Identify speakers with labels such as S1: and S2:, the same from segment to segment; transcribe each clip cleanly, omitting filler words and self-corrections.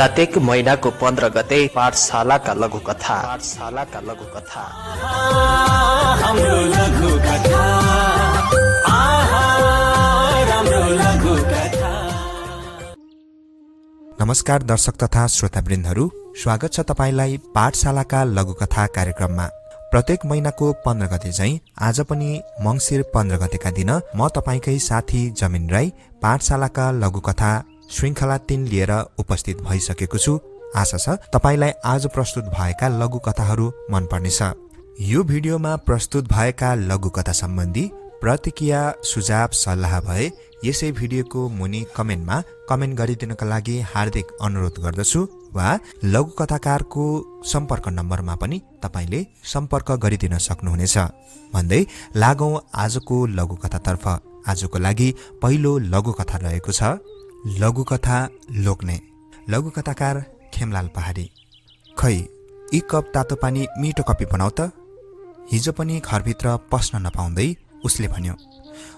S1: प्रत्येक महिनाको 15 गते पाठशालाका लघुकथा
S2: हाम्रो लघुकथा हाम्रो लघुकथा।
S3: नमस्कार दर्शक तथा श्रोतावृन्दहरू, स्वागत छ तपाईलाई पाठशालाका लघुकथा कार्यक्रममा। प्रत्येक महिनाको 15 गते चाहिँ आज पनि मङ्सिर 15 गतेका दिन म तपाईकै साथी जमिन राई पाठशालाका लघुकथा श्रृङ्खला 3 लिएर उपस्थित भइसकेको छु। आशा छ तपाईलाई आज प्रस्तुत भएका लघुकथाहरू मन पर्नेछ। यो भिडियोमा प्रस्तुत भएका लघुकथा सम्बन्धी प्रतिक्रिया, सुझाव, सल्लाह भए यसै भिडियोको मुनि कमेन्टमा कमेन्ट गरिदिनका लागि हार्दिक अनुरोध गर्दछु वा लघुकथाकारको सम्पर्क नम्बरमा पनि तपाईले सम्पर्क गरिदिन सक्नुहुनेछ भन्दै लागौं आजको लघुकथातर्फ। आजको लागि पहिलो लघुकथा रहेको छ लघुकथा लोक्ने। लघुकथाकार खेमलाल पहाडी। खै यी कप तातो पानी मिठो कफी बनाऊ त। हिजो पनि घरभित्र पस्न नपाउँदै उसले भन्यो।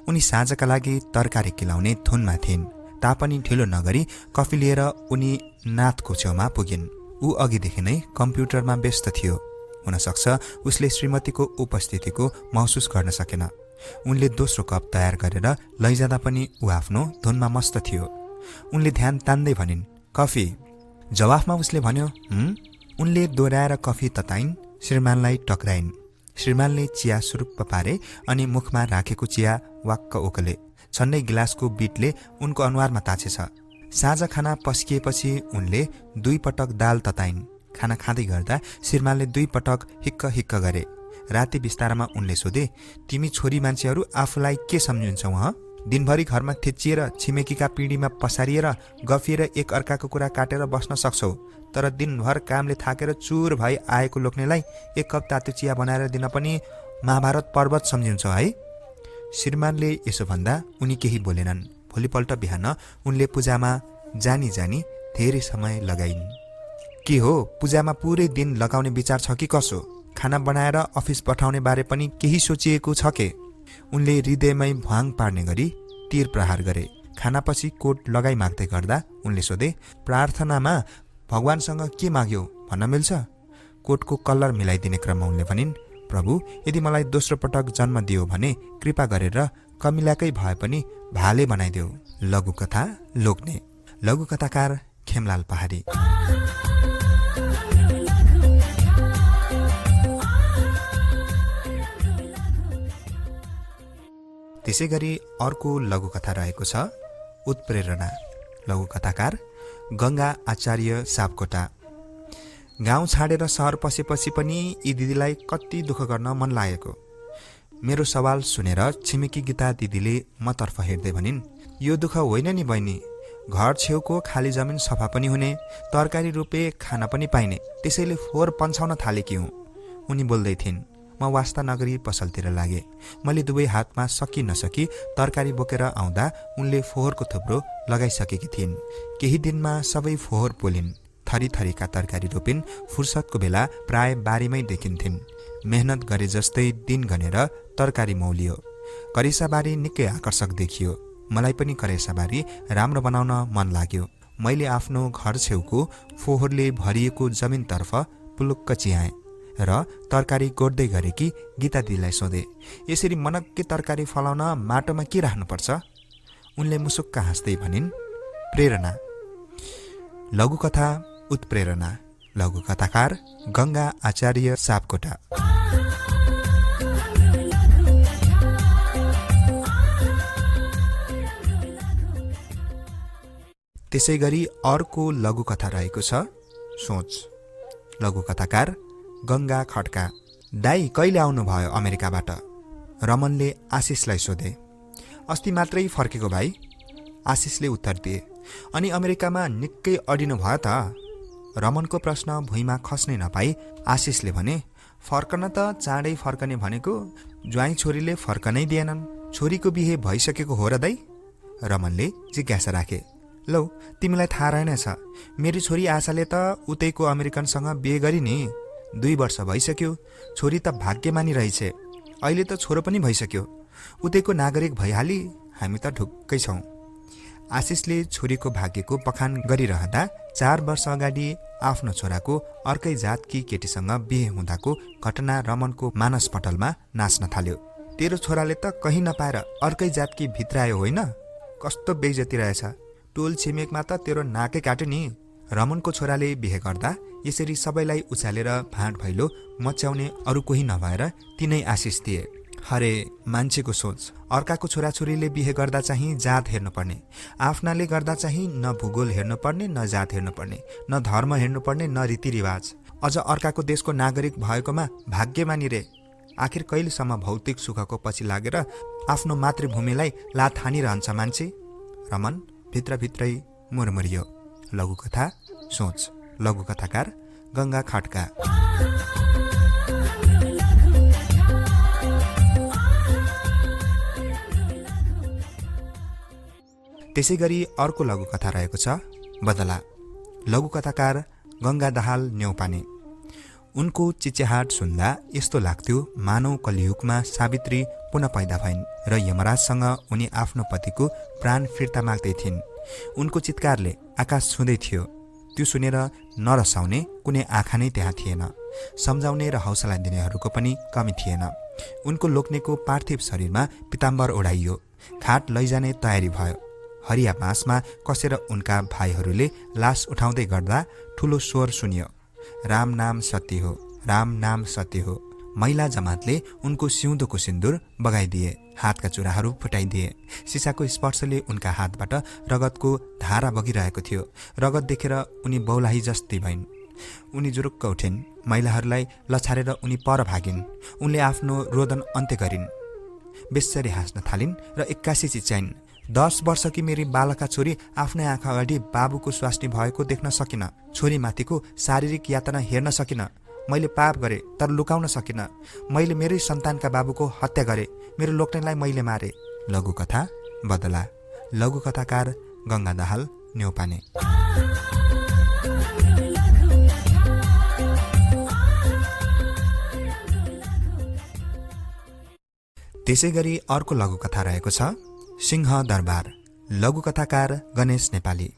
S3: उनी साँझका लागि तरकारी किलाउने धुनमा थिइन्। तापनि ढिलो नगरी कफी लिएर उनी नाथको छेउमा पुगिन्। ऊ अघिदेखि नै कम्प्युटरमा व्यस्त थियो। हुनसक्छ उसले श्रीमतीको उपस्थितिको महसुस गर्न सकेन। उनले दोस्रो कप तयार गरेर लैजाँदा पनि ऊ आफ्नो धुनमा मस्त थियो। उनले ध्यान तान्दै भनिन्, कफी। जवाफमा उसले भन्यो, उनले दोहोऱ्याएर कफी तताइन्। श्रीमानलाई टक्राइन्। श्रीमानले चिया सुरुप्प पारे अनि मुखमा राखेको चिया वाक्क ओकले। छन्नै गिलासको बिटले उनको अनुहारमा ताछेछ। साँझ खाना पस्किएपछि उनले 2 पटक दाल तताइन्। खाना खाँदै गर्दा श्रीमानले 2 पटक हिक्क हिक्क गरे। राति बिस्तारामा उनले सोधे, तिमी छोरी मान्छेहरू आफूलाई के सम्झिन्छौ हँ? दिनभरि घरमा थिचिएर छिमेकीका पिँढीमा पसारिएर गफिएर एक अर्काको कुरा काटेर बस्न सक्छौ, तर दिनभर कामले थाकेर चुर भई आएको लोक्नेलाई 1 कप तातो चिया बनाएर दिन पनि महाभारत पर्वत सम्झिन्छौ है? श्रीमानले यसो भन्दा उनी केही बोलेनन्। भोलिपल्ट बिहान उनले पूजामा जानी धेरै समय लगाइन्। के हो, पूजामा पुरै दिन लगाउने विचार छ कि कसो? खाना बनाएर अफिस पठाउने बारे पनि केही सोचिएको छ के? उनले हृदयमै भ्वाङ पार्ने गरी तीर प्रहार गरे। खानापछि कोट लगाई माग्दै गर्दा उनले सोधे, प्रार्थनामा भगवानसँग के माग्यो भन्न मिल्छ? कोटको कलर मिलाइदिने क्रममा उनले भनिन्, प्रभु, यदि मलाई दोस्रो पटक जन्म दियो भने कृपा गरेर कमिलाकै भए पनि भाले बनाइदेऊ। लघुकथा लोक्ने। लघुकथाकार खेमलाल पहाडी। त्यसै गरी अर्को लघुकथा रहेको छ उत्प्रेरणा। लघुकथाकार गङ्गा आचार्य सापकोटा। गाउँ छाडेर सहर पसेपछि पनि यी दिदीलाई कति दुःख गर्न मन लागेको। मेरो सवाल सुनेर छिमेकी गीता दिदीले मतर्फ हेर्दै भनिन्, यो दुःख होइन नि बहिनी, घर छेउको खाली जमिन सफा पनि हुने, तरकारी रोपे खाना पनि पाइने, त्यसैले फोहोर पन्छाउन थालेकी हुँ। उनी बोल्दै थिइन्। म वास्ता नगरी पसलतिर लागे। मैले दुवै हातमा सकी नसकी तरकारी बोकेर आउँदा उनले फोहोरको थुप्रो लगाइसकेकी थिइन्। केही दिनमा सबै फोहोर पोलिन्। थरी थरीका तरकारी रोपिन्। फुर्सदको बेला प्राय बारीमै देखिन्थिन्। मेहनत गरे जस्तै दिन गनेर तरकारी मौलियो। करेसाबारी निकै आकर्षक देखियो। मलाई पनि करेसाबारी राम्रो बनाउन मन लाग्यो। मैले आफ्नो घर छेउको फोहोरले भरिएको जमिनतर्फ पुलुक्क चियाएँ र तरकारी गोड्दै गरेकी गीता दिदीलाई सोधे, यसरी मनक्के तरकारी फलाउन माटोमा के राख्नुपर्छ? उनले मुसुक्क हाँस्दै भनिन्, प्रेरणा। लघुकथा उत्प्रेरणा। लघुकथाकार गङ्गा आचार्य सापकोटा। त्यसै गरी अर्को लघुकथा रहेको छ सोच। लघुकथाकार गङ्गा खड्का। दाई कहिले आउनुभयो अमेरिकाबाट? रमनले आशिषलाई सोधे। अस्ति मात्रै फर्केको भाइ, आशिषले उत्तर दिए। अनि अमेरिकामा निकै अडिनु भयो त? रमनको प्रश्न भुइँमा खस्नै नपाई आशिषले भने, फर्कन त चाँडै फर्कने भनेको ज्वाइँ छोरीले फर्कनै दिएनन्। छोरीको बिहे भइसकेको हो र दाई? रमनले जिज्ञासा राखे। लौ, तिमीलाई थाहा रहेनछ, मेरी छोरी आशाले त उतैको अमेरिकनसँग बिहे गरी नि। 2 वर्ष भइसक्यो। छोरी त भाग्यमानी रहेछ। अहिले त छोरो पनि भइसक्यो। उतैको नागरिक भइहाली। हामी त ढुक्कै छौँ। आशिषले छोरीको भाग्यको बखान गरिरहँदा 4 वर्ष अगाडि आफ्नो छोराको अर्कै जातकी केटीसँग बिहे हुँदाको घटना रमनको मानसपटलमा नाच्न थाल्यो। तेरो छोराले त कहीँ नपाएर अर्कै जातकी भित्रायो होइन? कस्तो बेइज्जती रहेछ। टोल छिमेकमा त तेरो नाकै काट्यो नि। रमनको छोराले बिहे गर्दा यसरी सबैलाई उचालेर भाँड भैलो मच्याउने अरू कोही नभएर तिनै आशिष दिए। हरे मान्छेको सोच। अर्काको छोराछोरीले बिहे गर्दा चाहिँ जात हेर्नुपर्ने, आफ्नाले गर्दा चाहिँ न भूगोल हेर्नुपर्ने, न जात हेर्नुपर्ने, न धर्म हेर्नुपर्ने, न रीतिरिवाज। अझ अर्काको देशको नागरिक भएकोमा भाग्यमानी रे। आखिर कहिलेसम्म भौतिक सुखको पछि लागेर आफ्नो मातृभूमिलाई लात हानिरहन्छ मान्छे? रमन भित्रभित्रै मुरमुरियो। लघुकथा सोच। लघुकथाकार गंगा खड्का। त्यसै गरी अर्को लघुकथा रहेको छ बदला। लघुकथाकार गंगा दाहाल न्यौपाने। उनको चिच्याहाट सुन्दा यस्तो लाग्थ्यो मानव कलियुगमा सावित्री पुनः पैदा भइन् र यमराजसँग उनी आफ्नो पतिको प्राण फिर्ता माग्दै थिइन्। उनको चित्कारले आकाश छुँदै थियो। त्यो सुनेर नरसाउने कुनै आँखा नै त्यहाँ थिएन। सम्झाउने र हौसला दिनेहरूको पनि कमी थिएन। उनको लोक्नेको पार्थिव शरीरमा पिताम्बर ओढाइयो। खाट लैजाने तयारी भयो। हरिया बाँसमा कसेर उनका भाइहरूले लास उठाउँदै गर्दा ठुलो स्वर सुनियो। राम नाम सत्य हो, राम नाम सत्य हो। महिला जमातले उनको सिउँदोको सिन्दुर बगाइदिए, हातका चुराहरू फुटाइदिए। सिसाको स्पर्शले उनका हातबाट रगतको धारा बगिरहेको थियो। रगत देखेर उनी बौलाही जस्ती भइन्। उनी जुरुक्क उठिन्। महिलाहरूलाई लछारेर उनी पर भागिन्। उनले आफ्नो रोदन अन्त्य गरिन्। बेस्सरी हाँस्न थालिन् र एक्कासी चिच्याइन्, 10 वर्षकी मेरी बालका छोरी आफ्नै आँखा अगाडि बाबुको स्वास्नी भएको देख्न सकिन। छोरीमाथिको शारीरिक यातना हेर्न सकिन। मैले पाप गरे तर लुकाउन सकिन। मैले मेरै सन्तानका बाबुको हत्या गरे। मेरो लोक्नेलाई मैले मारे। लघुकथा बदला। लघुकथाकार गंगा दाहाल न्यौपाने। त्यसै गरी अर्को लघुकथा रहेको छ सिंह दरबार। लघुकथाकार गणेश नेपाली।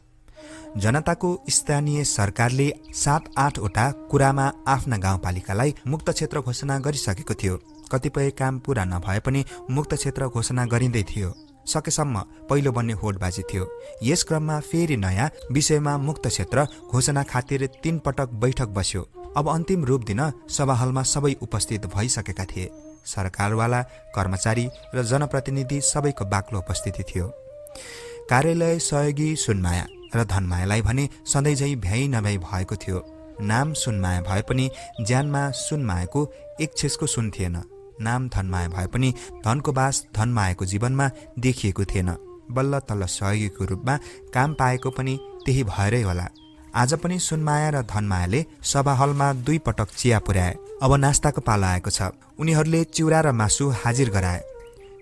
S3: जनताको स्थानीय सरकारले 7-8 वटा कुरामा आफ्ना गाउँपालिकालाई मुक्त क्षेत्र घोषणा गरिसकेको थियो। कतिपय काम पूरा नभए पनि मुक्त क्षेत्र घोषणा गरिँदै थियो। सकेसम्म पहिलो बन्ने होडबाजी थियो। यस क्रममा फेरि नयाँ विषयमा मुक्त क्षेत्र घोषणा खातिर 3 पटक बैठक बस्यो। अब अन्तिम रूप दिन सभाहलमा सबै उपस्थित भइसकेका थिए। सरकारवाला, कर्मचारी र जनप्रतिनिधि सबैको बाक्लो उपस्थिति थियो। कार्यालय सहयोगी सुनमाया र धनमायालाई भने सधैँझै भ्याइ नभ्याइ भएको थियो। नाम सुनमाया भए पनि ज्यानमा सुनमायाको एक छेसको सुन थिएन। नाम धनमाया भए पनि धनको बास धनमायाको जीवनमा देखिएको थिएन। बल्ल तल्ल सहयोगीको रूपमा काम पाएको पनि त्यही भएरै होला। आज पनि सुनमाया र धनमायाले सभाहलमा 2 पटक चिया पुर्याए। अब नास्ताको पाला आएको छ। उनीहरूले चिउरा र मासु हाजिर गराए।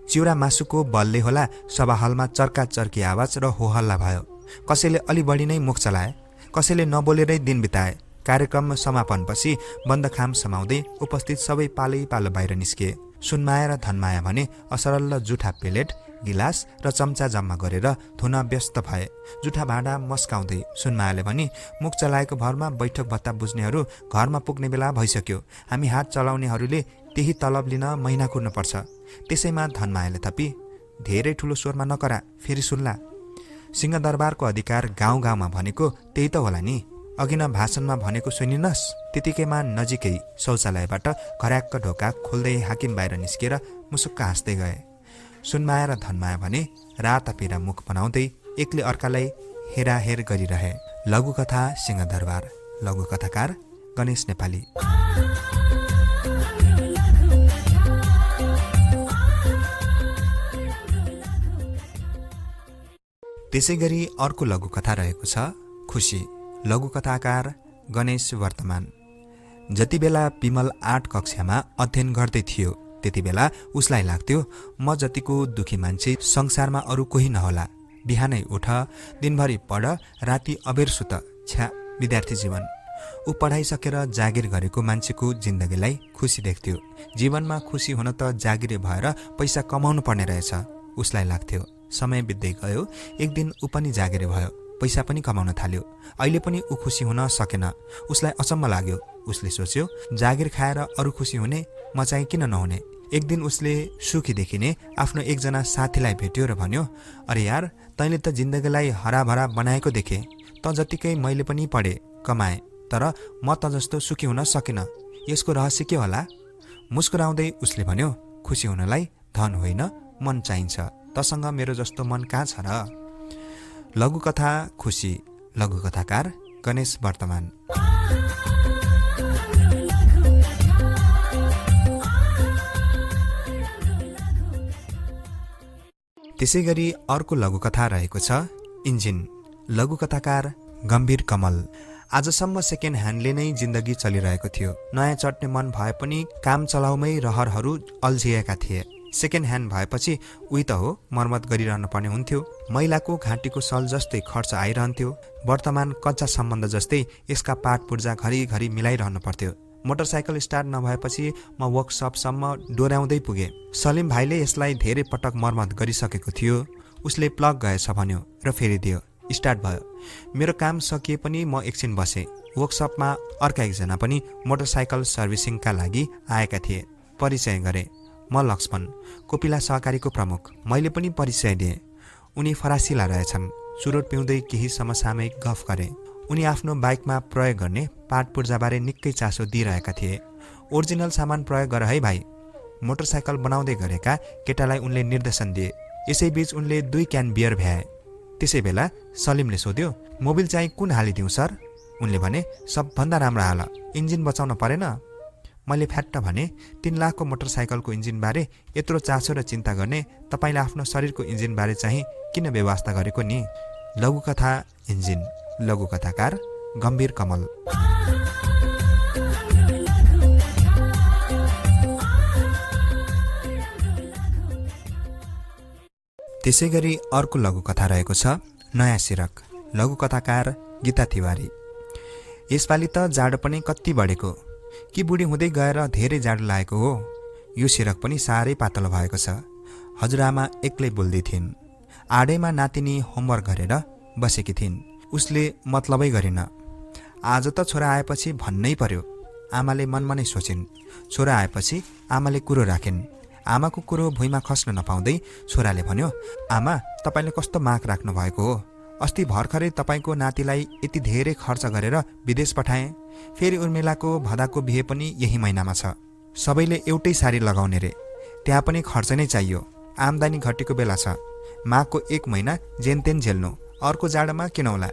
S3: चिउरा मासुको बलले होला सभाहलमा चर्काचर्की आवाज र होहल्ला भयो। कसैले अलि बढी नै मुख चलाए, कसैले नबोलेरै दिन बिताए। कार्यक्रम समापनपछि बन्दखाम समाउँदै उपस्थित सबै पालै पालो बाहिर निस्किए। सुनमाया र धनमाया भने असरल जुठा प्लेट, गिलास र चम्चा जम्मा गरेर धुन व्यस्त भए। जुठा भाँडा मस्काउँदै सुनमायाले भने मुख चलाएको भरमा बैठक भत्ता बुझ्नेहरू घरमा पुग्ने बेला भइसक्यो। हामी हात चलाउनेहरूले त्यही तलब लिन महिना कुर्नुपर्छ। त्यसैमा धनमायाले थपी, धेरै ठुलो स्वरमा नकरा, फेरि सुन्ला। सिंहदरबारको अधिकार गाउँ गाउँमा भनेको त्यही त होला नि। अघि न भाषणमा भनेको सुनिनस्? त्यतिकैमा नजिकै शौचालयबाट घर्याक्क ढोका खोल्दै हाकिम बाहिर निस्किएर मुसुक्क हाँस्दै गए। सुनमाया र धनमाया भने राता पिरा मुख बनाउँदै एकले अर्कालाई हेराहेर गरिरहे। लघुकथा सिंहदरबार। लघुकथाकार गणेश नेपाली। त्यसै गरी अर्को लघुकथा रहेको छ खुसी। लघुकथाकार गणेश वर्तमान। जति बेला पिमल 8 कक्षामा अध्ययन गर्दै थियो त्यति बेला उसलाई लाग्थ्यो म जतिको दुखी मान्छे संसारमा अरू कोही नहोला। बिहानै उठ, दिनभरि पढ, राति अबेर सुत। छ्या, विद्यार्थी जीवन। ऊ पढाइसकेर जागिर गरेको मान्छेको जिन्दगीलाई खुसी देख्थ्यो। जीवनमा खुसी हुन त जागिरे भएर पैसा कमाउनु पर्ने रहेछ उसलाई लाग्थ्यो। समय बित्दै गयो। एक दिन ऊ पनि जागिरे भयो, पैसा पनि कमाउन थाल्यो। अहिले पनि ऊ खुसी हुन सकेन। उसलाई अचम्म लाग्यो। उसले सोच्यो, जागिर खाएर अरू खुसी हुने, म चाहिँ किन नहुने। एक दिन उसले सुखी देखिने आफ्नो एकजना साथीलाई भेट्यो र भन्यो, अरे यार, तैँले त जिन्दगीलाई हराभरा बनाएको देखे। त जतिकै मैले पनि पढेँ, कमाएँ, तर म त जस्तो सुखी हुन सकिनँ। यसको रहस्य के होला? मुस्कुराउँदै उसले भन्यो, खुसी हुनलाई धन होइन, मन चाहिन्छ। तसँग मेरो जस्तो मन कहाँ छ र? लघुकथा खुसी। लघुकथाकार गणेश वर्तमान। त्यसै गरी अर्को लघुकथा रहेको छ इन्जिन। लघुकथाकार गम्भीर कमल। आजसम्म सेकेन्ड ह्यान्डले नै जिन्दगी चलिरहेको थियो। नयाँ चट्ने मन भए पनि काम चलाउमै रहरहरू अल्झिएका थिए। सेकेन्ड ह्यान्ड भएपछि उही त हो, मर्मत गरिरहनु पर्ने हुन्थ्यो। महिलाको घाँटीको सल जस्तै खर्च आइरहन्थ्यो। वर्तमान कच्चा सम्बन्ध जस्तै यसका पाठ पूर्जा घरिघरि मिलाइरहनु पर्थ्यो। मोटरसाइकल स्टार्ट नभएपछि म वर्कसपसम्म डोर्याउँदै पुगेँ। सलिम भाइले यसलाई धेरै पटक मर्मत गरिसकेको थियो। उसले प्लग गएछ भन्यो र फेरि दियो। स्टार्ट भयो। मेरो काम सकिए पनि म एकछिन बसेँ। वर्कसपमा अर्का एकजना पनि मोटरसाइकल सर्भिसिङका लागि आएका थिए। परिचय गरेँ। म लक्ष्मण, कोपिला सहकारीको प्रमुख। मैले पनि परिचय दिएँ। उनी फरासिला रहेछन्। चुरोट पिउँदै केही समसामयिक गफ गरे। उनी आफ्नो बाइकमा प्रयोग गर्ने पाठ पूर्जाबारे निकै चासो दिइरहेका थिए। ओरिजिनल सामान प्रयोग गर है भाइ, मोटरसाइकल बनाउँदै गरेका केटालाई उनले निर्देशन दिए। यसैबीच उनले 2 क्यान बियर भ्याए। त्यसै बेला सलिमले सोध्यो, मोबिल चाहिँ कुन हालिदिउँ सर? उनले भने, सबभन्दा राम्रो हाल, इन्जिन बचाउन परेन। मैले फ्याट्ट भने, 3 लाखको मोटरसाइकलको इन्जिनबारे यत्रो चासो र चिन्ता गर्ने तपाईँले आफ्नो शरीरको इन्जिनबारे चाहिँ किन व्यवस्था गरेको नि? लघुकथा इन्जिन। लघुकथाकार गम्भीर कमल। त्यसै गरी अर्को लघुकथा रहेको छ नयाँ सिरक। लघुकथाकार गीता तिवारी। यसपालि त जाडो पनि कति बढेको, कि बुढी हुँदै गएर धेरै जाडो लागेको हो। यो सिरक पनि साह्रै पातलो भएको छ। हजुरआमा एक्लै बोल्दै थिइन्। आडैमा नातिनी होमवर्क गरेर बसेकी थिइन्। उसले मतलबै गरिन। आज त छोरा आएपछि भन्नै पर्यो। आमाले मनमा नै सोचिन्। छोरा आएपछि आमाले कुरो राखिन्। आमाको कुरो भुइँमा खस्न नपाउँदै छोराले भन्यो, आमा, तपाईँले कस्तो माग राख्नु भएको हो? अस्ति भर्खरै तपाईँको नातिलाई यति धेरै खर्च गरेर विदेश पठाएँ। फेरि उर्मिलाको भदाको बिहे पनि यही महिनामा छ। सबैले एउटै साडी लगाउने रे, त्यहाँ पनि खर्च नै चाहियो। आम्दानी घटेको बेला छ। माघको 1 महिना जेनतेन झेल्नु, अर्को जाडोमा किन होला?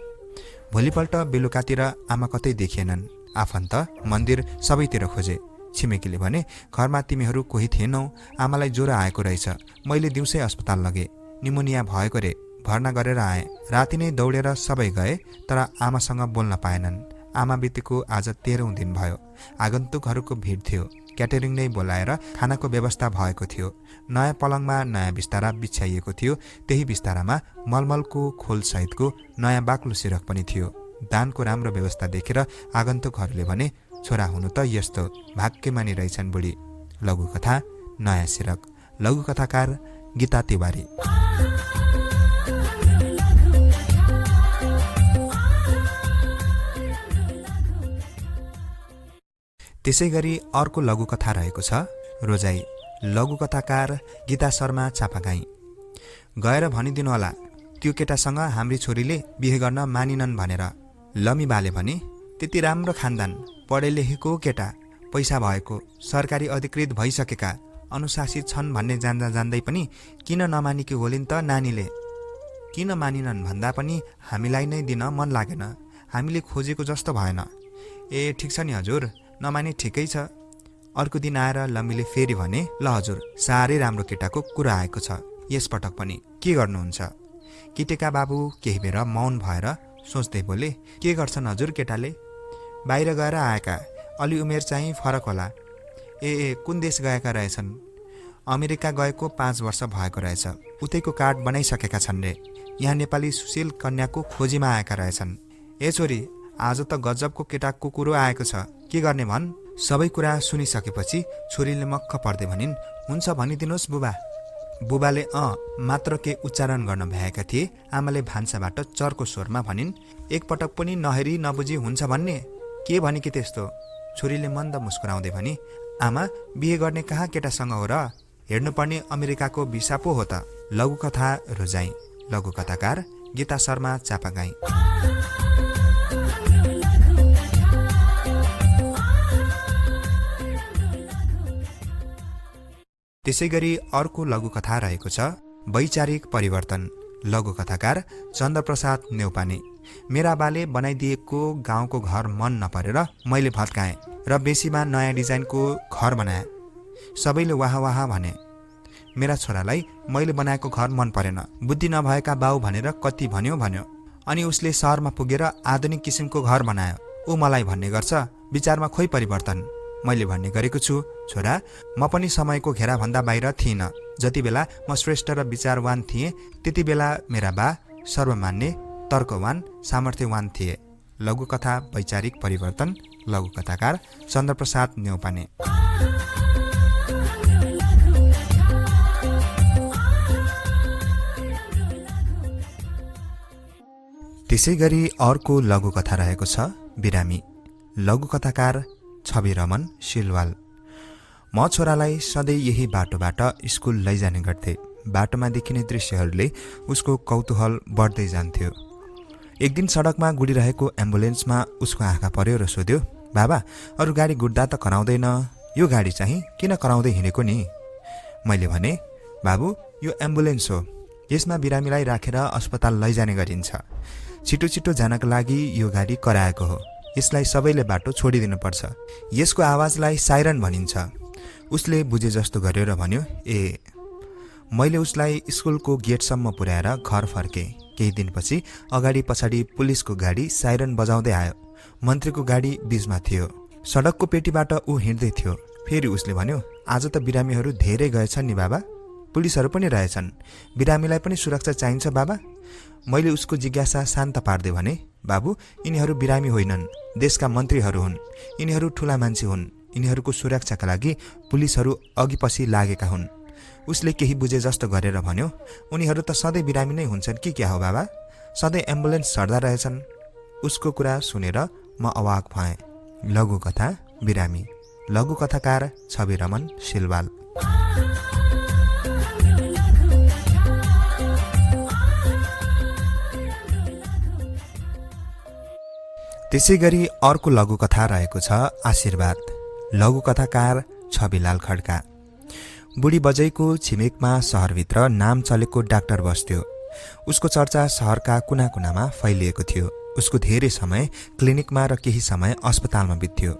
S3: भोलिपल्ट बेलुकातिर आमा कतै देखिएनन्। आफन्त, मन्दिर सबैतिर खोजे। छिमेकीले भने, घरमा तिमीहरू कोही थिएनौ, आमालाई ज्वरो आएको रहेछ। मैले दिउँसै अस्पताल लगे, निमोनिया भएको रे, भर्ना गरेर आएँ। राति नै दौडेर सबै गए, तर आमासँग बोल्न पाएनन्। आमा बितेको आज 13औं दिन भयो। आगन्तुकहरूको भिड थियो। क्याटरिङ नै बोलाएर खानाको व्यवस्था भएको थियो। नयाँ पलङमा नयाँ बिस्तारा बिछ्याइएको थियो। त्यही बिस्तारामा मलमलको खोल सहितको नयाँ बाक्लो सिरक पनि थियो। दानको राम्रो व्यवस्था देखेर आगन्तुकहरूले भने, छोरा हुनु त यस्तो, भाग्यमानी रहेछन् बुढी। लघुकथा नयाँ सिरक। लघुकथाकार गीता तिवारी। त्यसै गरी अर्को लघुकथा रहेको छ रोजाई। लघुकथाकार गीता शर्मा चापागाई। गएर भनिदिनु होला, त्यो केटासँग हाम्री छोरीले बिहे गर्न मानिनन् भनेर। लमी बाले भने, त्यति राम्रो खानदान, पढे लेखेको केटा, पैसा भएको, सरकारी अधिकृत भइसकेका, अनुशासित छन् भन्ने जान्दा जान्दै पनि किन नमानेकी होलिन् त नानीले? किन मानिनन् भन्दा पनि हामीलाई नै दिन मन लागेन। हामीले खोजेको जस्तो भएन। ए ठिक छ नि हजुर, नमाने ठिकै छ। अर्को दिन आएर लम्मीले फेरि भने, ल हजुर, साह्रै राम्रो केटाको कुरा आएको छ यसपटक पनि, के गर्नुहुन्छ? केटेका बाबु केही बेर मौन भएर सोच्दै बोले, के गर्छन् हजुर केटाले? बाहिर गएर आएका, अलि उमेर चाहिँ फरक होला। ए कुन देश गएका रहेछन्? अमेरिका गएको 5 वर्ष भएको रहेछ। उतैको कार्ड बनाइसकेका छन् रे। यहाँ नेपाली सुशील कन्याको खोजीमा आएका रहेछन्। ए छोरी, आज त गजबको केटाको कुरो आएको छ, के गर्ने भन्? सबै कुरा सुनिसकेपछि छोरीले मक्ख पर्दै भनिन्, हुन्छ भनिदिनुहोस् बुबा। बुबाले मात्र के उच्चारण गर्न भएका थिए। आमाले भान्साबाट चर्को स्वरमा भनिन्, एकपटक पनि नहेरी नबुझी हुन्छ भन्ने? के भने कि त्यस्तो? छोरीले मन्द मुस्कुराउँदै भनी, आमा बिहे गर्ने कहाँ केटासँग हो र? हेर्नुपर्ने अमेरिकाको भिसा पो हो त। लघुकथा रोजाई। लघुकथाकार गीता शर्मा चापागाई। त्यसैगरी अर्को लघुकथा रहेको छ वैचारिक परिवर्तन। लघुकथाकार चन्द्रप्रसाद नेउपाने। मेरा बाले बनाइदिएको गाउँको घर मन नपरेर मैले भत्काएँ र बेसीमा नयाँ डिजाइनको घर बनाए। सबैले वाह वाह भने। मेरा छोरालाई मैले बनाएको घर मन परेन, बुद्धि नभएका बाउ भनेर कति भन्यो। अनि उसले सहरमा पुगेर आधुनिक किसिमको घर बनायो। ऊ मलाई भन्ने गर्छ, विचारमा खोइ परिवर्तन। मैले भन्ने गरेको छु, छोरा म पनि समयको घेराभन्दा बाहिर थिइनँ। जति बेला म श्रेष्ठ र विचारवान थिएँ त्यति बेला मेरा बा सर्वमान्य, तर्कवान, सामर्थ्यवान थिए। लघुकथा वैचारिक परिवर्तन। लघुकथाकार चन्द्रप्रसाद नेउपाने। त्यसैगरी अर्को लघुकथा रहेको छ बिरामी। लघुकथाकार छवि रमन सिलवाल। म छोरालाई सधैँ यही बाटोबाट स्कुल लैजाने गर्थे। बाटोमा देखिने दृश्यहरूले उसको कौतूहल बढ्दै जान्थ्यो। एक दिन सडकमा गुडिरहेको एम्बुलेन्समा उसको आँखा पर्यो र सोध्यो, बाबा अरू गाडी गुड्दा त कराउँदैन, यो गाडी चाहिँ किन कराउँदै हिँडेको नि? मैले भने, बाबु यो एम्बुलेन्स हो, यसमा बिरामीलाई राखेर अस्पताल लैजाने गरिन्छ। छिटो छिटो जानका लागि यो गाडी कराएको हो। यसलाई सबैले बाटो छोडिदिनुपर्छ। यसको आवाजलाई साइरन भनिन्छ। उसले बुझे जस्तो गर्यो र भन्यो, ए। मैले उसलाई स्कुलको गेटसम्म पुर्याएर घर फर्केँ। केही दिनपछि अगाडि पछाडि पुलिसको गाडी साइरन बजाउँदै आयो। मन्त्रीको गाडी बीचमा थियो। सडकको पेटीबाट ऊ हिँड्दै थियो। फेरि उसले भन्यो, आज त बिरामीहरू धेरै गएछन् नि बाबा, पुलिसहरू पनि रहेछन्, बिरामीलाई पनि सुरक्षा चाहिन्छ बाबा। मैले उसको जिज्ञासा शान्त पार्दै भने, बाबु यिनीहरू बिरामी होइनन्, देशका मन्त्रीहरू हुन्। यिनीहरू ठुला मान्छे हुन्। यिनीहरूको सुरक्षाका लागि पुलिसहरू अघि पछि लागेका हुन्। उसले केही बुझे जस्तो गरेर भन्यो, उनीहरू त सधैँ बिरामी नै हुन्छन् कि क्या हो बाबा? सधैँ एम्बुलेन्स चढ्दा रहेछन्। उसको कुरा सुनेर म अवाक भएँ। लघुकथा बिरामी। लघुकथाकार छवि रमन सिलवाल। त्यसैगरी अर्को लघुकथा रहेको छ आशीर्वाद। लघुकथाकार छविलाल खड्का। बुढी बजैको छिमेकमा सहरभित्र नाम चलेको डाक्टर बस्थ्यो। उसको चर्चा सहरका कुना कुनामा फैलिएको थियो। उसको धेरै समय क्लिनिकमा र केही समय अस्पतालमा बित्थ्यो।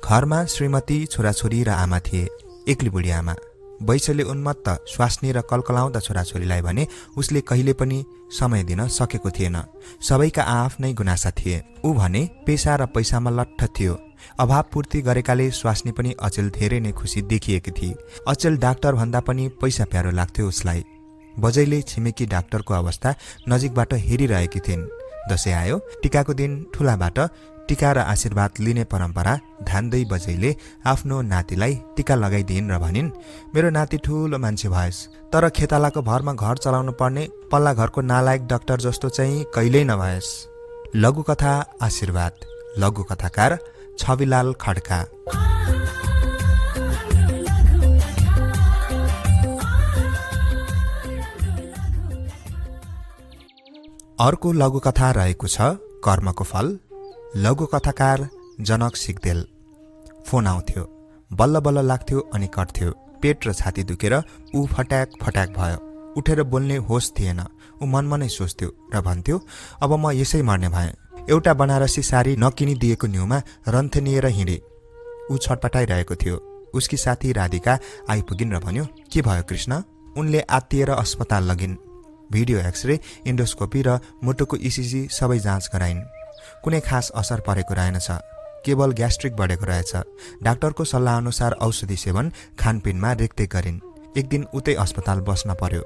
S3: घरमा श्रीमती, छोराछोरी र आमा थिए। एक्लै बुढी आमा। वैशले उन्मत्त, स्वास्नी र कलकलाउँदा छोराछोरीलाई भने उसले कहिले पनि समय दिन सकेको थिएन। सबैका आआफ्नै गुनासा थिए। ऊ भने पेसा र पैसामा लट्ठ थियो। अभाव पूर्ति गरेकाले स्वास्नी पनि अचेल धेरै नै खुसी देखिएकी थिए। अचेल डाक्टर भन्दा पनि पैसा प्यारो लाग्थ्यो उसलाई। बजैले छिमेकी डाक्टरको अवस्था नजिकबाट हेरिरहेकी थिइन्। दशैं आयो, टिकाको दिन ठुलाबाट टिका र आशीर्वाद लिने परम्परा धान्दै बजैले आफ्नो नातिलाई टिका लगाइदिइन् र भनिन्, मेरो नाति ठुलो मान्छे भएस्, तर खेतालाको भरमा घर चलाउनु पर्ने पल्ला घरको नालायक डाक्टर जस्तो चाहिँ कहिल्यै नभएस्। लघुकथा आशीर्वाद। लघुकथाकार छविलाल खड्का। अर्को लघुकथा रहेको छ कर्मको फल। लघुकथाकार जनक सिग्देल। फोन आउँथ्यो, बल्ल बल्ल लाग्थ्यो अनि कट्थ्यो। पेट र छाती दुखेर ऊ फट्याक फट्याक भयो। उठेर बोल्ने होस थिएन। ऊ मनमा नै सोच्थ्यो र भन्थ्यो, अब म यसै मर्ने भएँ। एउटा बनारसी साडी नकिनिदिएको न्युमा रन्थनिएर हिँडे। ऊ छटपटाइरहेको थियो। उसकी साथी राधिका आइपुगिन् र भन्यो, के भयो कृष्ण? उनले आत्तिएर अस्पताल लगिन्। भिडियो एक्सरे, इन्डोस्कोपी र मुटुको इसिजी सबै जाँच गराइन्। कुनै खास असर परेको रहेनछ। केवल ग्यास्ट्रिक बढेको रहेछ। डाक्टरको सल्लाह अनुसार औषधि सेवन, खानपिनमा रेखदेख गरिन्। एक दिन उतै अस्पताल बस्न पर्यो।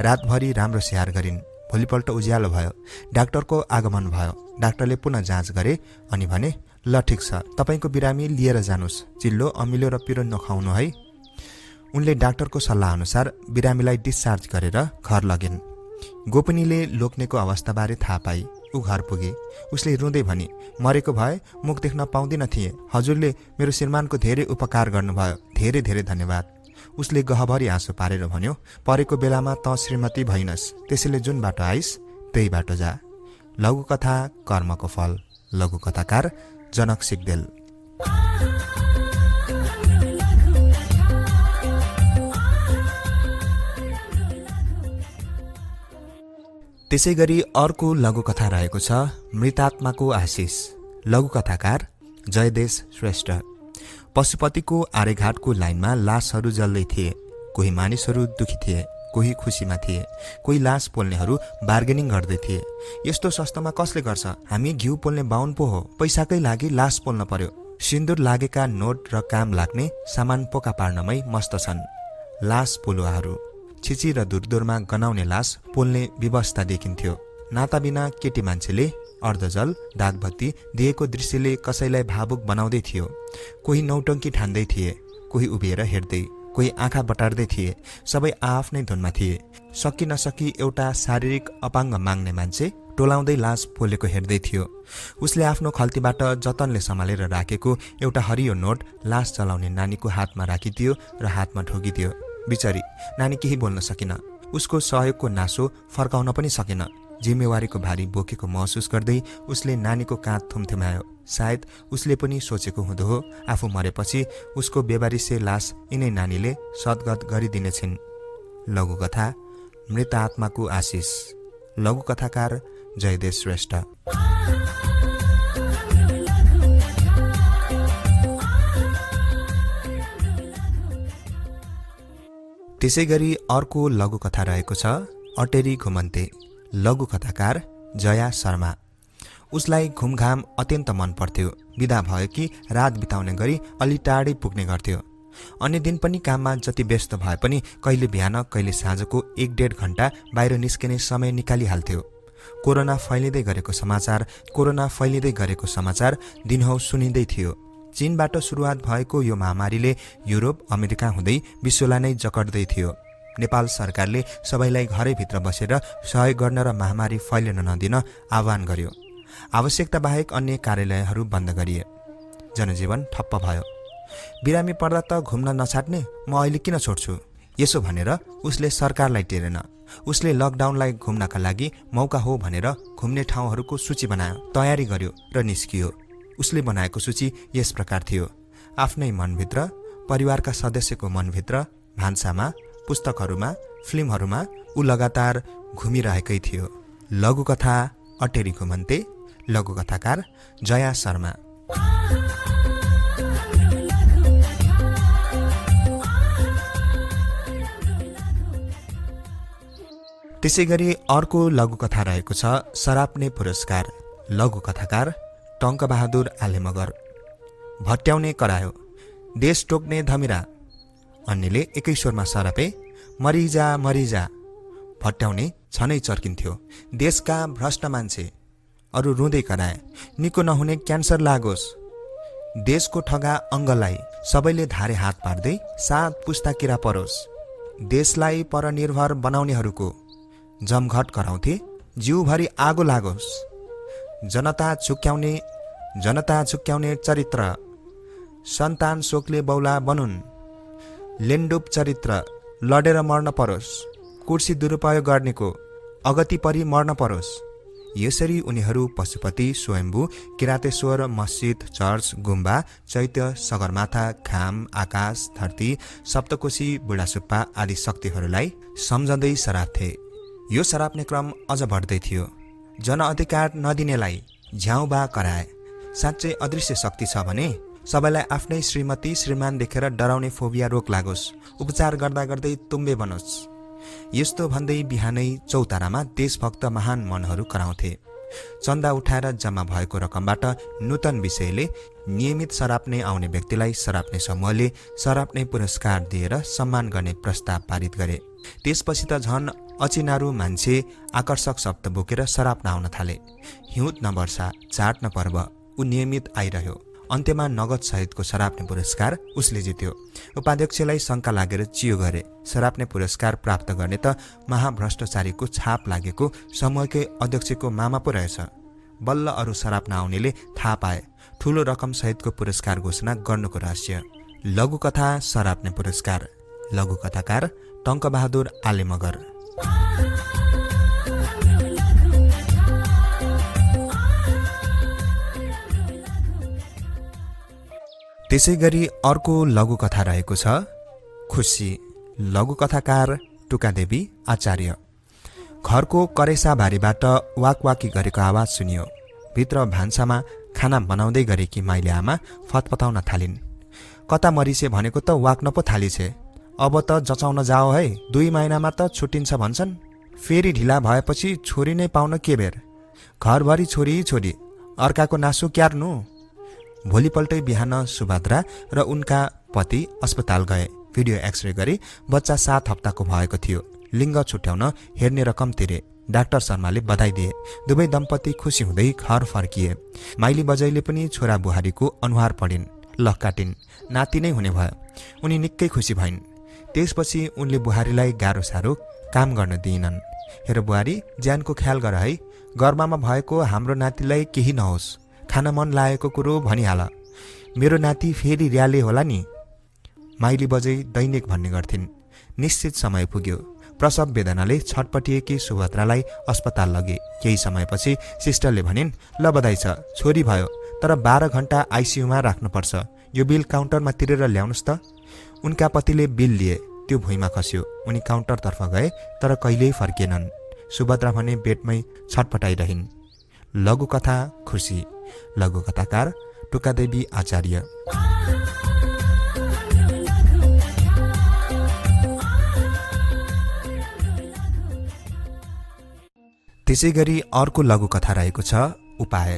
S3: रातभरि राम्रो स्याहार गरिन्। भोलिपल्ट उज्यालो भयो। डाक्टरको आगमन भयो। डाक्टरले पुनः जाँच गरे अनि भने, ल ठिक छ, तपाईँको बिरामी लिएर जानुस्। चिल्लो, अमिलो र पिरो नखाउनु है। उनले डाक्टरको सल्लाह अनुसार बिरामीलाई डिस्चार्ज गरेर घर लगिन्। गोपनीले लोक्नेको अवस्थाबारे थाहा पाई ऊ घर पुगे। उसले रुँदै भनी, मरेको भए मुख देख्न पाउँदिन थिए। हजुरले मेरो श्रीमानको धेरै उपकार गर्नुभयो, धेरै धेरै धन्यवाद। उसले गहभरि आँसु पारेर भन्यो, परेको बेलामा त श्रीमती भइनस्, त्यसैले जुन बाटो आइस त्यही बाटो जा। लघुकथा कर्मको फल। लघुकथाकार जनक सिग्देल। त्यसै गरी अर्को लघुकथा रहेको छ मृतात्माको आशिष। लघुकथाकार जयदेश श्रेष्ठ। पशुपतिको आर्यघाटको लाइनमा लासहरू जल्दै थिए। कोही मानिसहरू दुखी थिए, कोही खुसीमा थिए, कोही लास पोल्नेहरू बार्गेनिङ गर्दै थिए। यस्तो सस्तोमा कसले गर्छ? हामी घिउ पोल्ने बाहुन पो हो, पैसाकै लागि लास पोल्न पर्यो। सिन्दुर लागेका नोट र काम लाग्ने सामान पोका पार्नमै मस्त छन् लास पोलुवाहरू। छिची र दूरदूरमा गनाउने लास पोल्ने व्यवस्था देखिन्थ्यो। नाता बिना केटी मान्छेले अर्धजल दागबत्ती दिएको दृश्यले कसैलाई भावुक बनाउँदै थियो। कोही नौटङ्की ठान्दै थिए, कोही उभिएर हेर्दै, कोही आँखा बटार्दै थिए। सबै आआफ्नै धुनमा थिए। सकि नसकी एउटा शारीरिक अपाङ्ग माग्ने मान्छे टोलाउँदै लास पोलेको हेर्दै थियो। उसले आफ्नो खल्तीबाट जतनले सम्हालेर राखेको एउटा हरियो नोट लास चलाउने नानीको हातमा राखिदियो र हातमा ठोकिदियो। बिचरी नानी केही बोल्न सकिन। उसको सहयोगको नासो फर्काउन पनि सकेन। जिम्मेवारीको भारी बोकेको महसुस गर्दै उसले नानीको काँध थुम्थुम्यायो। सायद उसले पनि सोचेको हुँदो हो, आफू मरेपछि उसको बेबारिसे लास यिनै नानीले सद्गत गरिदिनेछिन्। लघुकथा मृत आत्माको आशिष। लघुकथाकार जयदेश श्रेष्ठ। त्यसै गरी अर्को लघुकथा रहेको छ अटेरी घुमन्ते। लघुकथाकार जया शर्मा। उसलाई घुमघाम अत्यन्त मन पर्थ्यो। बिदा भयो कि रात बिताउने गरी अलि टाढै पुग्ने गर्थ्यो। अन्य दिन पनि काममा जति व्यस्त भए पनि कहिले बिहान कहिले साँझको 1-1.5 घण्टा बाहिर निस्किने समय निकालिहाल्थ्यो। कोरोना फैलिँदै गरेको समाचार दिनहौ सुनिँदै थियो। चीनबाट सुरुवात भएको यो महामारीले युरोप अमेरिका हुँदै विश्वलाई नै जकड्दै थियो। नेपाल सरकारले सबैलाई घरैभित्र बसेर सहयोग गर्न र महामारी फैलिन नदिन आह्वान गर्यो। आवश्यकता बाहेक अन्य कार्यालयहरू बन्द गरिए। जनजीवन ठप्प भयो। बिरामी पर्दा त घुम्न नछाड्ने, म अहिले किन छोड्छु? यसो भनेर उसले सरकारलाई टेरेन। उसले लकडाउनलाई घुम्नका लागि मौका हो भनेर घुम्ने ठाउँहरूको सूची बनायो, तयारी गर्यो र निस्कियो। उसले बनाएको सूची यस प्रकार थियो। आफ्नै मनभित्र, परिवारका सदस्यको मनभित्र, भान्सामा, पुस्तकहरूमा, फिल्महरूमा ऊ लगातार घुमिरहेकै थियो। लघुकथा अटेरी घुमन्ते। लघुकथाकार जया शर्मा। त्यसै गरी अर्को लघुकथा रहेको छ सराप्ने पुरस्कार। लघुकथाकार टङ्कबहादुर आलेमगर। भट्याउने करायो, देश टोक्ने धमिरा। अन्यले एकै स्वरमा सरापे, मरिजा मरिजा। भट्याउने छनै चर्किन्थ्यो, देशका भ्रष्ट मान्छे। अरू रुँदै कराए, निको नहुने क्यान्सर लागोस्। देशको ठगा अङ्गलाई सबैले धारे हात पार्दै 7 पुस्ता किरा परोस्। देशलाई परनिर्भर बनाउनेहरूको जमघट कराउँथे, जिउभरि आगो लागोस्। जनता झुक्क्याउने चरित्र, सन्तान शोकले बौला बनुन्। लेन्डुप चरित्र, लडेर मर्न परोस्। कुर्सी दुरुपयोग गर्नेको अगति परि मर्न परोस्। यसरी उनीहरू पशुपति, स्वयम्भू, किरातेश्वर, मस्जिद, चर्च, गुम्बा, चैत्य, सगरमाथा, घाम, आकाश, धरती, सप्तकोशी, बुढासुप्पा आदि शक्तिहरूलाई सम्झँदै सराप्थे। यो सराप्ने क्रम अझ बढ्दै थियो। जनअधिकार नदिनेलाई झ्याउबा कराए। साँच्चै अदृश्य शक्ति छ भने सबैलाई आफ्नै श्रीमती श्रीमान देखेर डराउने फोबिया रोग लागोस्। उपचार गर्दा गर्दै तुम्बे बनोस्। यस्तो भन्दै बिहानै चौतारामा देशभक्त महान मनहरू कराउँथे। चन्दा उठाएर जम्मा भएको रकमबाट नूतन विषयले नियमित सराप्ने आउने व्यक्तिलाई सराप्ने समूहले सराप्ने पुरस्कार दिएर सम्मान गर्ने प्रस्ताव पारित गरे। त्यसपछि त झन अचिनारू मान्छे आकर्षक शब्द बोकेर सराप्न आउन थाले। हिउँद न वर्षा, चाड न पर्व, ऊ नियमित आइरह्यो। अन्त्यमा नगद सहितको सराप्ने पुरस्कार उसले जित्यो। उपाध्यक्षलाई शङ्का लागेर चियो गरे, सराप्ने पुरस्कार प्राप्त गर्ने त महाभ्रष्टाचारीको छाप लागेको समूहकै अध्यक्षको मामा पो रहेछ। बल्ल अरू सराप नआउनेले थाहा पाए ठूलो रकम सहितको पुरस्कार घोषणा गर्नुको रहस्य। लघुकथा सराप्ने पुरस्कार। लघुकथाकार टङ्कबहादुर आले मगर। त्यसै गरी अर्को लघुकथा रहेको छ खुसी। लघुकथाकार टुकादेवी आचार्य। घरको करेसा बारीबाट वाकवाकी गरेको आवाज सुनियो। भित्र भान्सामा खाना बनाउँदै गरेकी माइली आमा फतफताउन थालिन्। कता मरिसे भनेको त वाक्न पो थालिछे, अब त जचाउन जाओ है, 2 महिनामा त छुट्टिन्छ भन्छन्। फेरि ढिला भएपछि छोरी नै पाउन के बेर, घरभरि छोरी छोरी, अर्काको नासो क्यार्नु। भोलिपल्टै बिहान सुभद्रा र उनका पति अस्पताल गए। भिडियो एक्सरे गरी बच्चा 7 हप्ताको भएको थियो। लिङ्ग छुट्याउन हेर्ने रकम तिरे। डाक्टर शर्माले बधाई दिए। दुवै दम्पति खुसी हुँदै घर फर्किए। माइली बजैले पनि छोरा बुहारीको अनुहार पढिन्, लख काटिन्। नाति नै हुने भयो। उनी निकै खुसी भइन्। त्यसपछि उनले बुहारीलाई गाह्रो साह्रो काम गर्न दिइनन्। हेर बुहारी, ज्यानको ख्याल गर है, गर्भमा भएको हाम्रो नातिलाई केही नहोस्, खान मन लागेको कुरो भनिहाल, मेरो नाति फेरि र्याले होला नि। माइली बजै दैनिक भन्ने गर्थिन्। निश्चित समय पुग्यो। प्रसव वेदनाले छटपटिएकी सुभद्रालाई अस्पताल लगे। केही समयपछि सिस्टरले भनिन्, ल बधाई छ, छोरी भयो, तर 12 घण्टा आइसियुमा राख्नुपर्छ। यो बिल काउन्टरमा तिरेर ल्याउनुहोस् त। उनका पतिले बिल लिए। त्यो भुइँमा खस्यो। उनी काउन्टरतर्फ गए तर कहिल्यै फर्किएनन्। सुभद्रा भने बेडमै छटपटाइरहिन्। लघुकथा खुसी। लघुकथाकार टुकादेवी आचार्य। त्यसै गरी अर्को लघुकथा रहेको छ उपाय।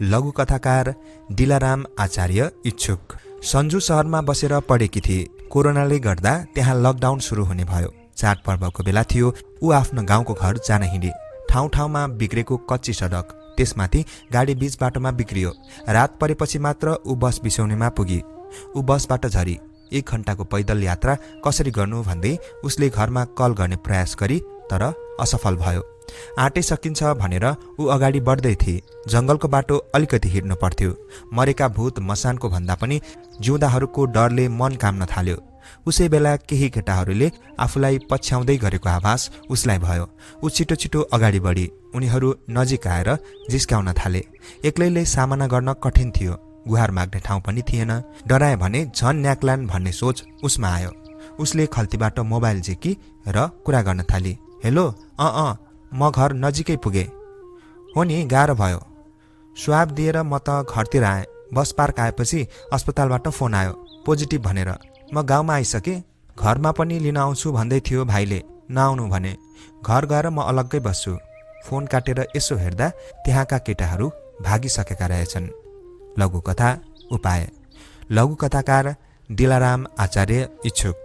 S3: लघुकथाकार डिलाराम आचार्य इच्छुक। सन्जु शहरमा बसेर पढेकी थिए। कोरोनाले गर्दा त्यहाँ लकडाउन सुरु हुने भयो। चाडपर्वको बेला थियो। ऊ आफ्नो गाउँको घर जान हिँडे। ठाउँ ठाउँमा बिग्रेको कच्ची सडक, त्यसमाथि गाडी बीच बाटोमा बिग्रियो। रात परेपछि मात्र ऊ बस बिसाउनेमा पुगी। ऊ बसबाट झरी। 1 घण्टाको पैदल यात्रा कसरी गर्नु भन्दै उसले घरमा कल गर्ने प्रयास गरी, तर असफल भयो। आँटै सकिन्छ भनेर ऊ अगाडि बढ्दै थिए। जङ्गलको बाटो अलिकति हिँड्नु पर्थ्यो। मरेका भूत मसानको भन्दा पनि जिउँदाहरूको डरले मन काम्न थाल्यो। उसै बेला केही केटाहरूले आफूलाई पछ्याउँदै गरेको आभास उसलाई भयो। ऊ छिटो छिटो अगाडि बढी। उनीहरू नजिक आएर जिस्काउन थाले। एक्लैले सामना गर्न कठिन थियो। गुहार माग्ने ठाउँ पनि थिएन। डराए भने झन् न्याक्लान भन्ने सोच उसमा आयो। उसले खल्तीबाट मोबाइल झिकी र कुरा गर्न थाली। हेलो, म घर नजिकै पुगे। हो नि, गाह्रो भयो। स्वाब दिएर म त घरतिर आएँ। बस पार्क आएपछि अस्पतालबाट फोन आयो, पोजिटिभ भनेर। म गाउँमा आइसकेँ। घरमा पनि लिन आउँछु भन्दै थियो भाइले, नआउनु भने। घर गएर म अलग्गै बस्छु। फोन काटेर यसो हेर्दा त्यहाँका केटाहरू भागिसकेका रहेछन्। लघुकथा उपाय। लघुकथाकार डिलाराम आचार्य इच्छुक।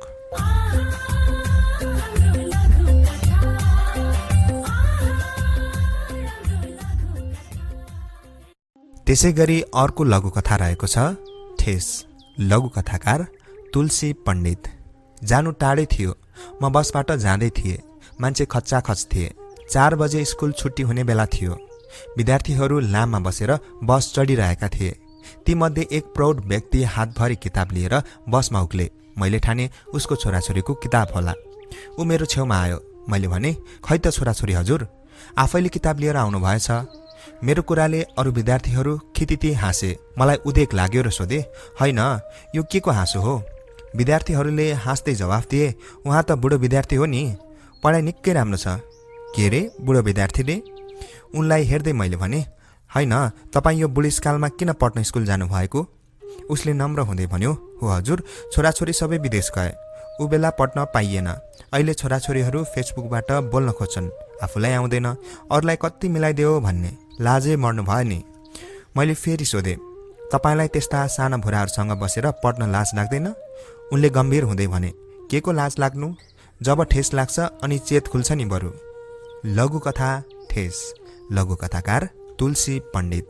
S3: त्यसै गरी अर्को लघुकथा रहेको छ ठेस। लघुकथाकार तुलसी पण्डित। जानु टाढै थियो। म बसबाट जाँदै थिएँ। मान्छे खच्चाखच थिए। 4 बजे स्कुल छुट्टी हुने बेला थियो। विद्यार्थीहरू लाममा बसेर बस चढिरहेका थिए। तीमध्ये एक प्रौढ व्यक्ति हातभरि किताब लिएर बसमा उक्ले। मैले ठाने उसको छोराछोरीको किताब होला। ऊ मेरो छेउमा आयो। मैले भने, खै त छोराछोरी हजुर, आफैले किताब लिएर आउनु भएछ। मेरो कुराले अरू विद्यार्थीहरू खितिती हाँसे। मलाई उदेक लाग्यो र सोधे, होइन यो के को हाँसो हो? विद्यार्थीहरूले हाँस्दै जवाफ दिए, उहाँ त बुढो विद्यार्थी हो नि, पढाइ निकै राम्रो छ। के रे बुढो विद्यार्थीले? उनलाई हेर्दै मैले भने, होइन तपाईँ यो बुढेसकालमा किन पढ्न स्कुल जानुभएको? उसले नम्र हुँदै भन्यो, हो हजुर, छोराछोरी सबै विदेश गए। ऊ बेला पढ्न पाइएन। अहिले छोराछोरीहरू फेसबुकबाट बोल्न खोज्छन्। आफूलाई आउँदैन, अरूलाई कति मिलाइदियो भन्ने। लाजै मर्नु भयो नि। मैले फेरि सोधेँ, तपाईँलाई त्यस्ता साना भुराहरूसँग बसेर पढ्न लाज लाग्दैन? उनले गम्भीर हुँदै भने, के को लाज लाग्नु? जब ठेस लाग्छ अनि चेत खुल्छ नि बरु। लघुकथा ठेस। लघुकथाकार तुलसी पण्डित।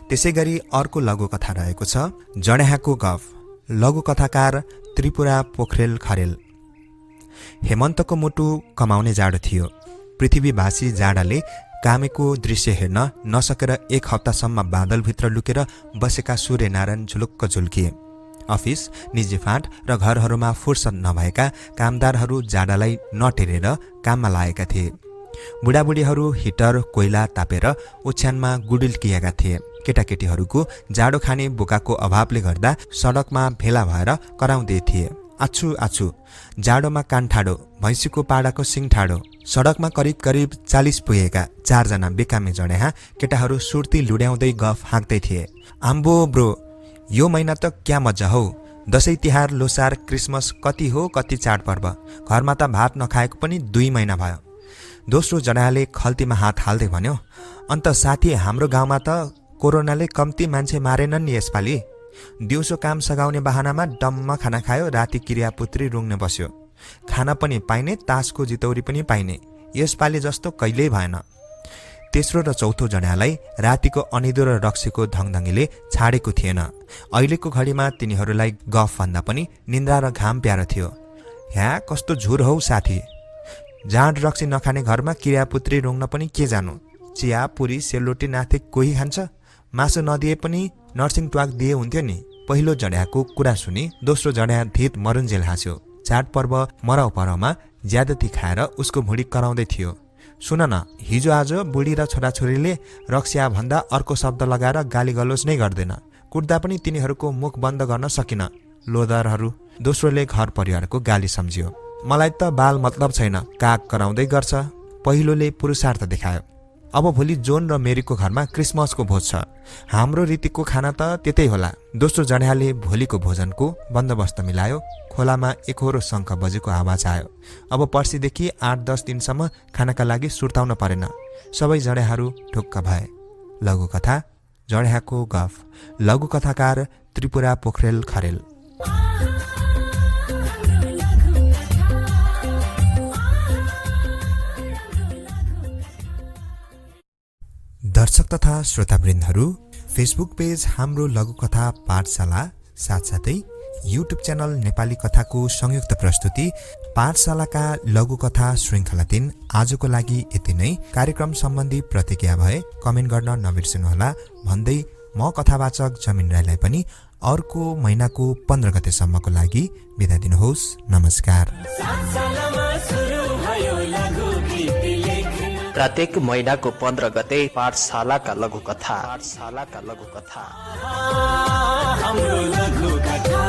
S3: त्यसैगरी अर्को लघुकथा रहेको छ जडेहाको गफ। लघुकथाकार त्रिपुरा पोखरेल खरेल। हेमन्तको मुटु कमाउने जाडो थियो। पृथ्वीवासी जाडाले कामेको दृश्य हेर्न नसकेर 1 हप्तासम्म बादलभित्र लुकेर बसेका सूर्यनारायण झुलुक्क झुल्किए। अफिस, निजी फाँट र घरहरूमा फुर्सद नभएका कामदारहरू जाडालाई नटेरेर काममा लागेका थिए। बुढाबुढीहरू हिटर कोइला तापेर ओछ्यानमा गुडिल्किएका थिए। केटाकेटीहरूको जाडो खाने बोकाको अभावले गर्दा सडकमा भेला भएर कराउँदै थिए। आछु आछु, जाडोमा कान ठाडो, भैँसीको पाडाको सिङ ठाडो। सडकमा करिब करिब 40 पुगेका 4 जना बेकामे जडेहा केटाहरू सुर्ती लुड्याउँदै गफ हाँक्दै थिए। आम्बो ब्रो, यो महिना त क्या मजा हौ। दशैं तिहार लोसार क्रिसमस कति हो कति चाडपर्व। घरमा त भात नखाएको पनि 2 महिना भयो। दोस्रो जडाले खल्तीमा हात हाल्दै भन्यो, अन्त साथी हाम्रो गाउँमा त कोरोनाले कम्ती मान्छे मारेनन् नि यसपालि। दिउँसो काम सघाउने बहानामा डम्म खाना खायो, राति किरियापुत्री रुङ्ने बस्यो। खाना पनि पाइने, तासको जितौरी पनि पाइने। यसपालि जस्तो कहिल्यै भएन। तेस्रो र चौथो जडालाई रातिको अनिदो र रक्सीको धङधङीले छाडेको थिएन। अहिलेको घडीमा तिनीहरूलाई गफ भन्दा पनि निन्द्रा र घाम प्यारो थियो। ह्या कस्तो झुर हौ साथी। जाँड रक्सी नखाने घरमा किरियापुत्री रुङ्न पनि के जानु। चिया पुरी सेलरोटी नाथे कोही खान्छ। मासु नदिए पनि नर्सिङ ट्वाक दिए हुन्थ्यो नि। पहिलो जड्याको कुरा सुनि दोस्रो जड्या धित मरुन्जेल हाँस्यो। चाडपर्व मराउ परौमा ज्यादती खाएर उसको भुँडी कराउँदै थियो। सुन न, हिजो आज बुढी र छोराछोरीले रक्सिया भन्दा अर्को शब्द लगाएर गाली गलोच नै गर्दैन। कुट्दा पनि तिनीहरूको मुख बन्द गर्न सकिन। लोदरहरू। दोस्रोले घर परिवारको गाली सम्झियो। मलाई त बाल मतलब छैन, काग कराउँदै गर्छ। पहिलोले पुरुषार्थ देखायो। अब भोलि जोन र मेरीको घरमा क्रिसमसको भोज छ। हाम्रो रीतिको खाना त त्यतै होला। दोस्रो जड्याले भोलिको भोजनको बन्दोबस्त मिलायो। खोलामा एकहोरो शङ्ख बजेको आवाज आयो। अब पर्सिदेखि 8-10 दिनसम्म खानाका लागि सुर्ताउन परेन। सबै जड्याहरू ढुक्क भए। लघुकथा जड्याको गफ। लघुकथाकार त्रिपुरा पोखरेल खरेल। दर्शक तथा श्रोतावृन्दहरू, फेसबुक पेज हाम्रो लघुकथा पाठशाला साथसाथै युट्युब च्यानल नेपाली कथाको संयुक्त प्रस्तुति पाठशालाका लघुकथा श्रृङ्खला 3 आजको लागि यति नै। कार्यक्रम सम्बन्धी प्रतिक्रिया भए कमेन्ट गर्न नबिर्सनुहोला भन्दै म कथावाचक जमिन राईलाई पनि अर्को महिनाको 15 गतेसम्मको लागि बिदा दिनुहोस्। नमस्कार।
S1: प्रत्येक महिनाको 15 गते पाठशालाका लघुकथा।
S2: हाम्रो लघुकथा।